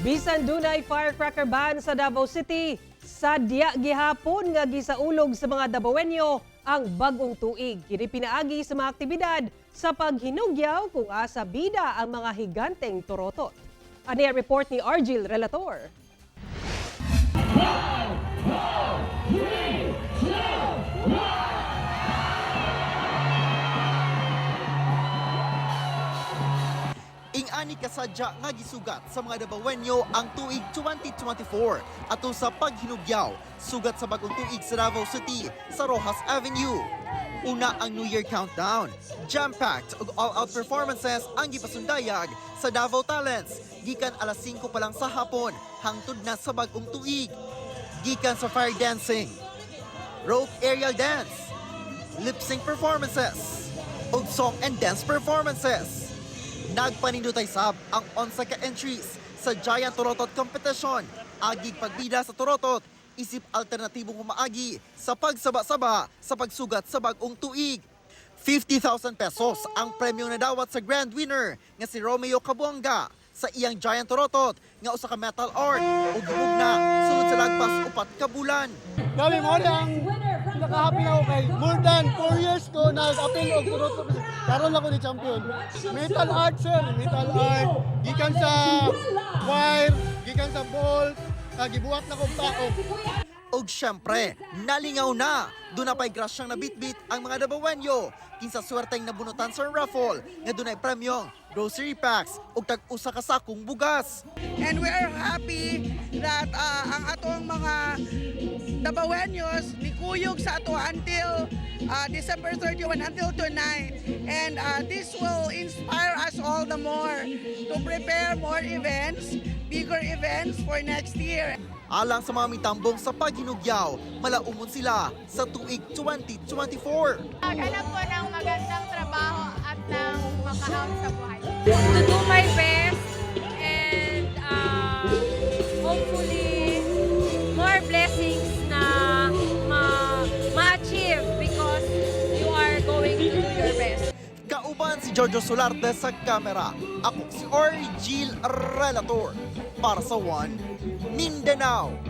Bisan dunay firecracker ban sa Davao City, sadya gihapon nga gisaulog sa mga Dabawenyo ang bagong tuig. Kini pinaagi sa mga aktibidad sa paghinugyaw kung asa bida ang mga higanteng torotot. Ani ang report ni Argil Relator. Ing-ani kasadya nga gisugat sa mga Dabawenyo ang tuig 2024 ato sa paghinugyaw sugat sa bagong tuig sa Davao City sa Rojas Avenue. Una ang New Year Countdown, jam-packed ug all-out performances ang gipasundayag sa Davao Talents gikan alas 5 pa lang sa hapon hangtod na sa bagong tuig. Gikan sa fire dancing, rope aerial dance, lip sync performances, ug song and dance performances. Nagpanindutay sab ang 11 ka entries sa Giant Torotot Competition. Agig pagbida sa Torotot, isip alternatibong humaagi sa pagsaba-saba sa pagsugat sa bagong tuig. 50,000 pesos ang premyong nadawat sa grand winner nga si Romeo Cabuanga sa iyang Giant Torotot nga usa ka metal art ug gimugna sulod sa lagpas 4 ka bulan. Grabe mo ang pinaka-happy na ako kay more than 4 years ko nag-appeal og Torotot. Karon lang ko ni champion. Metal art, sir, metal art. Gikan sa wire, gikan sa bolt, gibuhat na kong tao. Og syempre, nalingaw na. Doon na pa'y grasyang nabitbit ang mga Dabawenyo. Kinsa swerteng nabunutan sa raffle nga dunay premyong grocery packs ug tag-usa ka sakong bugas. And we are happy that ang atong mga Dabawenyos nikuyog sa ato until December 31, until tonight. And this will inspire us all the more to prepare more events, bigger events for next year. Alang sa mga mitambong sa paghinugyaw, malaumon sila sa tuig 2024. Maghanap po ng magandang trabaho at ng makaahon sa buhay. To do my best and hopefully more blessings na ma-achieve because you are going to do your best. Kauban si Jojo Solarte sa kamera. Ako si Orgil Relator para sa One Mindanao.